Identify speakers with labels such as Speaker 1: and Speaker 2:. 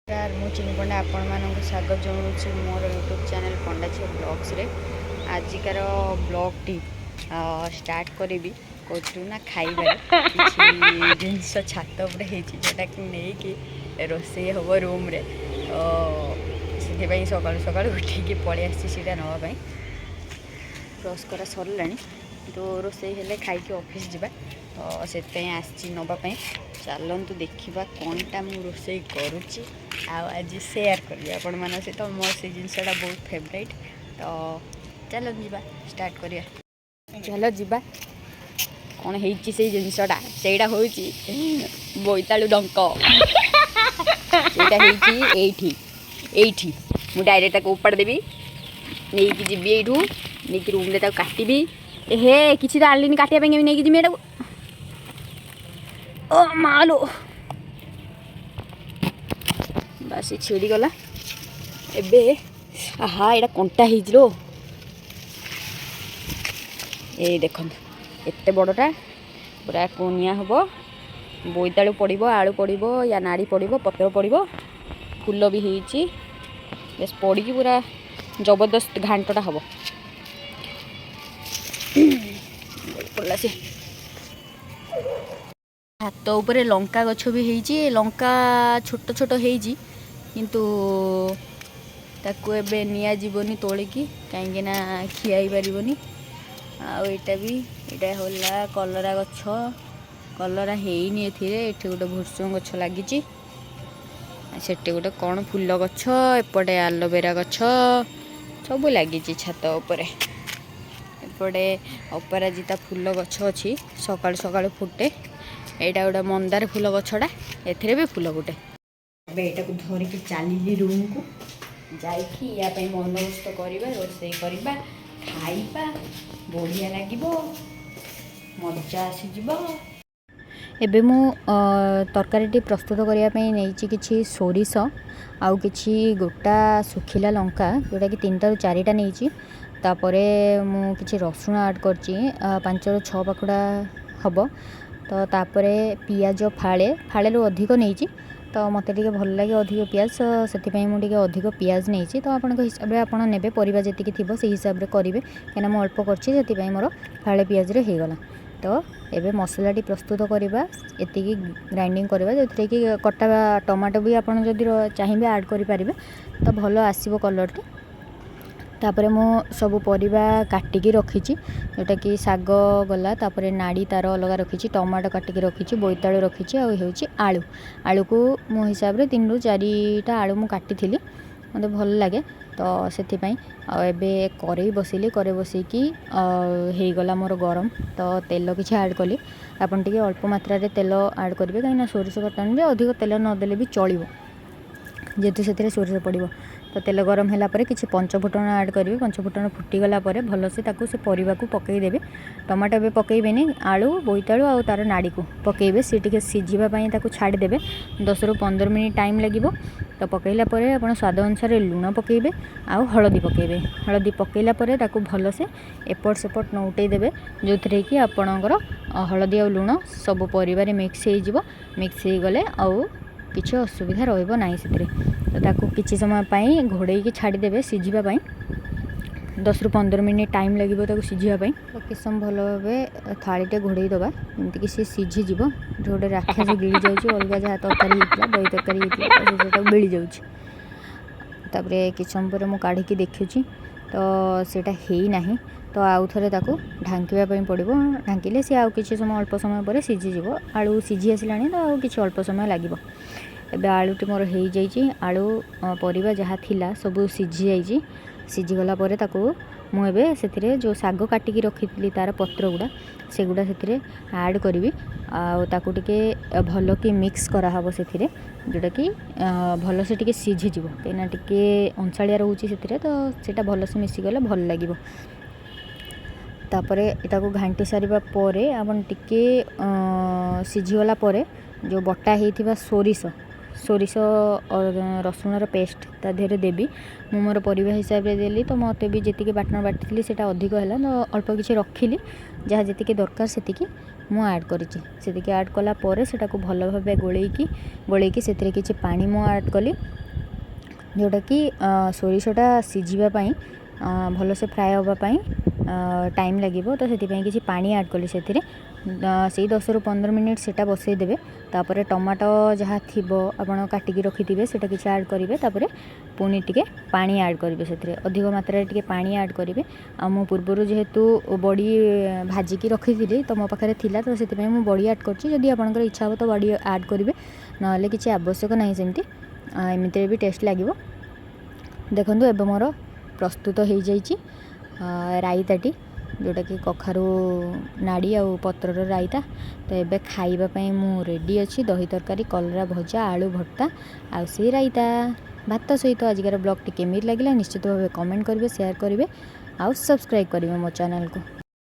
Speaker 1: ନମସ୍କାର, ମୁଁ ଚିନୁ ପଣ୍ଡା, ଆପଣମାନଙ୍କୁ ସ୍ୱାଗତ ଜଣାଉଛି ମୋର ୟୁଟ୍ୟୁବ୍ ଚ୍ୟାନେଲ୍ ପଣ୍ଡା ଝିଅ ବ୍ଲଗ୍ସରେ। ଆଜିକାର ବ୍ଲଗ୍ଟି ଷ୍ଟାର୍ଟ କରିବି କେଉଁଥିରୁ ନା ଖାଇବାରେ। କିଛି ଜିନିଷ ଛାତ ଉପରେ ହେଇଛି, ଯେଉଁଟାକି ନେଇକି ରୋଷେଇ ହେବ ରୁମ୍ରେ। ତ ସେଥିପାଇଁ ସକାଳୁ ସକାଳୁ ଉଠିକି ପଳେଇ ଆସିଛି ସେଇଟା ନେବା ପାଇଁ। ବ୍ରସ୍ କରା ସରିଲାଣି, କିନ୍ତୁ ରୋଷେଇ ହେଲେ ଖାଇକି ଅଫିସ୍ ଯିବା, ତ ସେଥିପାଇଁ ଆସିଛି ନେବା ପାଇଁ। ଚାଲନ୍ତୁ ଦେଖିବା କ'ଣଟା ମୁଁ ରୋଷେଇ କରୁଛି ଆଉ ଆଜି ସେୟାର କରିବି ଆପଣମାନଙ୍କ ସହିତ। ମୋର ସେଇ ଜିନିଷଟା ବହୁତ ଫେଭରାଇଟ୍। ତ ଚାଲନ୍ତୁ ଯିବା, ଷ୍ଟାର୍ଟ କରିବା। ଚାଲ ଯିବା, କ'ଣ ହେଇଛି ସେଇ ଜିନିଷଟା। ସେଇଟା ହେଉଛି ବୋଇତାଳୁ ଡଙ୍କ। ସେଇଟା ହେଇଛି ଏଇଠି ଏଇଠି। ମୁଁ ଡାଇରେକ୍ଟ ତାକୁ ଉପାଡ଼ି ଦେବି, ନେଇକି ଯିବି ଏଇଠୁ, ନେଇକି ରୁମ୍ରେ ତାକୁ କାଟିବି। ଏ ହେ, କିଛି ତ ଆଣିଲିନି କାଟିବା ପାଇଁ, କେମିତି ନେଇକି ଯିବି ଏଇଟାକୁ? ଓ ମାଲୋ, ବାସ୍ ଛିଡ଼ିଗଲା ଏବେ। ଆହା, ଏଇଟା କଣ୍ଟା ହେଇଛି ଲୋ। ଏଇ ଦେଖନ୍ତୁ, ଏତେ ବଡ଼ଟା ପୁରା କୁନିଆ ହେବ। ବୋଇତାଳୁ ପଡ଼ିବ, ଆଳୁ ପଡ଼ିବ, ୟା ନାଡ଼ି ପଡ଼ିବ, ପତ୍ର ପଡ଼ିବ, ଫୁଲ ବି ହେଇଛି। ବେଶ ପଡ଼ିକି ପୁରା ଜବରଦସ୍ତ ଘାଣ୍ଟଟା ହେବ। ପଡ଼ିଲା ସେ। ଛାତ ଉପରେ ଲଙ୍କା ଗଛ ବି ହେଇଛି। ଲଙ୍କା ଛୋଟ ଛୋଟ ହେଇଛି, କିନ୍ତୁ ତାକୁ ଏବେ ନିଆଯିବନି ତୋଳିକି, କାହିଁକିନା ଖିଆ ହେଇପାରିବନି। ଆଉ ଏଇଟା ବି, ଏଇଟା ହେଲା କଲରା ଗଛ। କଲରା ହେଇନି ଏଥିରେ। ଏଠି ଗୋଟେ ଭୃଷଙ୍ଗ ଗଛ ଲାଗିଛି, ସେଠି ଗୋଟେ କ'ଣ ଫୁଲ ଗଛ, ଏପଟେ ଆଲୋଭେରା ଗଛ, ସବୁ ଲାଗିଛି ଛାତ ଉପରେ। ଏପଟେ ଅପରାଜିତା ଫୁଲ ଗଛ ଅଛି, ସକାଳୁ ସକାଳୁ ଫୁଟେ। ଏଇଟା ଗୋଟେ ମନ୍ଦାର ଫୁଲ ଗଛଟା, ଏଥିରେ ବି ଫୁଲ ଫୁଟେ। ଏବେ ଏଇଟାକୁ ଧରିକି ଚାଲିଲି ରୁମ୍କୁ, ଯାଇକି ୟା ପାଇଁ ବନ୍ଦୋବସ୍ତ କରିବା, ରୋଷେଇ କରିବା, ଖାଇବା, ବଢ଼ିଆ ଲାଗିବ, ମଜା ଆସିଯିବ। ଏବେ ମୁଁ ତରକାରୀଟି ପ୍ରସ୍ତୁତ କରିବା ପାଇଁ ନେଇଛି କିଛି ସୋରିଷ ଆଉ କିଛି ଗୋଟା ଶୁଖିଲା ଲଙ୍କା, ଯେଉଁଟାକି ତିନିଟାରୁ ଚାରିଟା ନେଇଛି। ତାପରେ ମୁଁ କିଛି ରସୁଣ ଆଡ଼୍ କରିଛି, 5ରୁ 6 ପାଖୁଡ଼ା ହେବ। ତ ତାପରେ ପିଆଜ ଫାଳେ, ଫାଳେରୁ ଅଧିକ ନେଇଛି। ତ ମୋତେ ଟିକେ ଭଲ ଲାଗେ ଅଧିକ ପିଆଜ, ତ ସେଥିପାଇଁ ମୁଁ ଟିକେ ଅଧିକ ପିଆଜ ନେଇଛି। ତ ଆପଣଙ୍କ ହିସାବରେ ଆପଣ ନେବେ, ପରିବା ଯେତିକି ଥିବ ସେଇ ହିସାବରେ କରିବେ। କାହିଁକିନା ମୁଁ ଅଳ୍ପ କରିଛି, ସେଥିପାଇଁ ମୋର ଫାଳେ ପିଆଜରେ ହେଇଗଲା। ତ ଏବେ ମସଲାଟି ପ୍ରସ୍ତୁତ କରିବା, ଏତିକି ଗ୍ରାଇଣ୍ଡିଙ୍ଗ କରିବା, ଯେଉଁଥିରେ କି କଟା ଟମାଟୋ ବି ଆପଣ ଯଦି ଚାହିଁବେ ଆଡ଼୍ କରିପାରିବେ, ତ ଭଲ ଆସିବ କଲର୍ଟି। ତାପରେ ମୁଁ ସବୁ ପରିବା କାଟିକି ରଖିଛି, ଯେଉଁଟାକି ଶାଗ ଗଲା, ତାପରେ ନାଡ଼ି ତାର ଅଲଗା ରଖିଛି, ଟମାଟୋ କାଟିକି ରଖିଛି, ବୋଇତାଳୁ ରଖିଛି, ଆଉ ହେଉଛି ଆଳୁ। ଆଳୁକୁ ମୋ ହିସାବରେ 3ରୁ 4ଟା ଆଳୁ ମୁଁ କାଟିଥିଲି, ମୋତେ ଭଲ ଲାଗେ ତ ସେଥିପାଇଁ। ଆଉ ଏବେ କରେଇ ବସେଇଲି। କରେଇ ବସେଇକି ହେଇଗଲା ମୋର ଗରମ, ତ ତେଲ କିଛି ଆଡ଼୍ କଲି। ଆପଣ ଟିକେ ଅଳ୍ପ ମାତ୍ରାରେ ତେଲ ଆଡ଼୍ କରିବେ, କାହିଁକିନା ସୋରିଷ ବାଟଣରେ ଅଧିକ ତେଲ ନଦେଲେ ବି ଚଳିବ, ଯେହେତୁ ସେଥିରେ ସୋରିଷ ପଡ଼ିବ। ତ ତେଲ ଗରମ ହେଲା ପରେ କିଛି ପଞ୍ଚଫୁଟଣ ଆଡ଼୍ କରିବେ। ପଞ୍ଚଫୁଟଣ ଫୁଟିଗଲା ପରେ ଭଲସେ ତାକୁ ସେ ପରିବାକୁ ପକାଇଦେବେ। ଟମାଟୋ ଏବେ ପକାଇବେନି, ଆଳୁ, ବୋଇତାଳୁ ଆଉ ତା'ର ନାଡ଼ିକୁ ପକାଇବେ। ସେ ଟିକେ ସିଝିବା ପାଇଁ ତାକୁ ଛାଡ଼ିଦେବେ, 10ରୁ 15 ମିନିଟ୍ ଟାଇମ୍ ଲାଗିବ। ତ ପକାଇଲା ପରେ ଆପଣ ସ୍ୱାଦ ଅନୁସାରେ ଲୁଣ ପକାଇବେ ଆଉ ହଳଦୀ ପକାଇବେ। ହଳଦୀ ପକାଇଲା ପରେ ତାକୁ ଭଲସେ ଏପଟ ସେପଟ ନଉଟେଇ ଦେବେ, ଯେଉଁଥିରେ କି ଆପଣଙ୍କର ହଳଦୀ ଆଉ ଲୁଣ ସବୁ ପରିବାରେ ମିକ୍ସ ହେଇଯିବ। ମିକ୍ସ ହେଇଗଲେ ଆଉ କିଛି ଅସୁବିଧା ରହିବ ନାହିଁ ସେଥିରେ। ତ ତାକୁ କିଛି ସମୟ ପାଇଁ ଘୋଡ଼େଇକି ଛାଡ଼ିଦେବେ ସିଝିବା ପାଇଁ। 10ରୁ 15 ମିନିଟ୍ ଟାଇମ୍ ଲାଗିବ ତାକୁ ସିଝିବା ପାଇଁ। ତ କିଛି ସମୟ ଭଲ ଭାବେ ଥାଳିଟେ ଘୋଡ଼େଇ ଦେବା, ଯେମିତିକି ସେ ସିଝିଯିବ। ଏଠି ଗୋଟେ ରାକ୍ଷସ ଗିଳି ଯାଉଛି ଅଲଗା ଯାହା ତରକାରୀ ହେଇଥିଲା, ଦହି ତରକାରୀ ହେଇଥିଲା, ତ ସେ ସେଇଟାକୁ ଗିଳି ଯାଉଛି। ତାପରେ କିଛି ସମୟ ପରେ ମୁଁ କାଢ଼ିକି ଦେଖୁଛି, ତ ସେଇଟା ହେଇନାହିଁ। ତ ଆଉ ଥରେ ତାକୁ ଢାଙ୍କିବା ପାଇଁ ପଡ଼ିବ। ଢାଙ୍କିଲେ ସିଏ ଆଉ କିଛି ସମୟ, ଅଳ୍ପ ସମୟ ପରେ ସିଝିଯିବ। ଆଳୁ ସିଝି ଆସିଲାଣି, ତ ଆଉ କିଛି ଅଳ୍ପ ସମୟ ଲାଗିବ। ଏବେ ଆଳୁଟି ମୋର ହେଇଯାଇଛି। ଆଳୁ, ପରିବା ଯାହା ଥିଲା ସବୁ ସିଝି ଯାଇଛି। ସିଝିଗଲା ପରେ ତାକୁ ମୁଁ ଏବେ ସେଥିରେ ଯେଉଁ ଶାଗ କାଟିକି ରଖିଥିଲି, ତା'ର ପତ୍ର ଗୁଡ଼ା, ସେଗୁଡ଼ା ସେଥିରେ ଆଡ଼୍ କରିବି। ଆଉ ତାକୁ ଟିକେ ଭଲକି ମିକ୍ସ କରାହେବ ସେଥିରେ, ଯେଉଁଟାକି ଭଲସେ ଟିକେ ସିଝିଯିବ, କାହିଁକିନା ଟିକେ ଅଂଶାଳିଆ ରହୁଛି ସେଥିରେ। ତ ସେଇଟା ଭଲସେ ମିଶିଗଲେ ଭଲ ଲାଗିବ। ତାପରେ ଏଟାକୁ ଘାଣ୍ଟି ସାରିବା ପରେ ଆପଣ ଟିକେ ସିଝିଗଲା ପରେ ଯେଉଁ ବଟା ହେଇଥିବା ସୋରିଷ, ସୋରିଷ ରସୁଣର ପେଷ୍ଟ ତା ଦେହରେ ଦେବି। ମୁଁ ମୋର ପରିବା ହିସାବରେ ଦେଲି, ତ ମୋତେ ବି ଯେତିକି ବାଟଣ ବାଟିଥିଲି ସେଇଟା ଅଧିକ ହେଲା, ତ ଅଳ୍ପ କିଛି ରଖିଲି। ଯାହା ଯେତିକି ଦରକାର ସେତିକି ମୁଁ ଆଡ଼୍ କରିଛି। ସେତିକି ଆଡ଼୍ କଲା ପରେ ସେଟାକୁ ଭଲ ଭାବେ ଗୋଳେଇକି ଗୋଳେଇକି ସେଥିରେ କିଛି ପାଣି ମୁଁ ଆଡ଼୍ କଲି, ଯେଉଁଟାକି ସୋରିଷଟା ସିଝିବା ପାଇଁ, ଭଲସେ ଫ୍ରାଏ ହେବା ପାଇଁ ଟାଇମ୍ ଲାଗିବ। ତ ସେଥିପାଇଁ କିଛି ପାଣି ଆଡ଼୍ କଲି ସେଥିରେ। ସେଇ 10ରୁ 15 ମିନିଟ୍ ସେଇଟା ବସେଇଦେବେ। ତାପରେ ଟମାଟୋ ଯାହା ଥିବ ଆପଣ କାଟିକି ରଖିଥିବେ, ସେଇଟା କିଛି ଆଡ଼୍ କରିବେ। ତାପରେ ପୁଣି ଟିକେ ପାଣି ଆଡ଼୍ କରିବେ ସେଥିରେ, ଅଧିକ ମାତ୍ରାରେ ଟିକେ ପାଣି ଆଡ଼୍ କରିବେ। ଆଉ ମୁଁ ପୂର୍ବରୁ ଯେହେତୁ ବଡ଼ି ଭାଜିକି ରଖିଥିଲି, ତ ମୋ ପାଖରେ ଥିଲା, ତ ସେଥିପାଇଁ ମୁଁ ବଡ଼ି ଆଡ଼୍ କରିଛି। ଯଦି ଆପଣଙ୍କର ଇଚ୍ଛା ହେବ ତ ବଡ଼ି ଆଡ଼୍ କରିବେ, ନହେଲେ କିଛି ଆବଶ୍ୟକ ନାହିଁ ସେମିତି, ଏମିତିରେ ବି ଟେଷ୍ଟ ଲାଗିବ। ଦେଖନ୍ତୁ, ଏବେ ମୋର ପ୍ରସ୍ତୁତ ହେଇଯାଇଛି ରାଇତାଟି, ଯେଉଁଟାକି କଖାରୁ ନାଡ଼ି ଆଉ ପତ୍ରର ରାଇତା। ତ ଏବେ ଖାଇବା ପାଇଁ ମୁଁ ରେଡ଼ି ଅଛି। ଦହି ତରକାରୀ, କଲରା ଭଜା, ଆଳୁ ଭର୍ତ୍ତା ଆଉ ସେଇ ରାଇତା ଭାତ ସହିତ। ଆଜିକାର ବ୍ଲଗ୍ଟି କେମିତି ଲାଗିଲା ନିଶ୍ଚିତ ଭାବେ କମେଣ୍ଟ କରିବେ, ସେୟାର କରିବେ ଆଉ ସବସ୍କ୍ରାଇବ୍ କରିବେ ମୋ ଚ୍ୟାନେଲକୁ।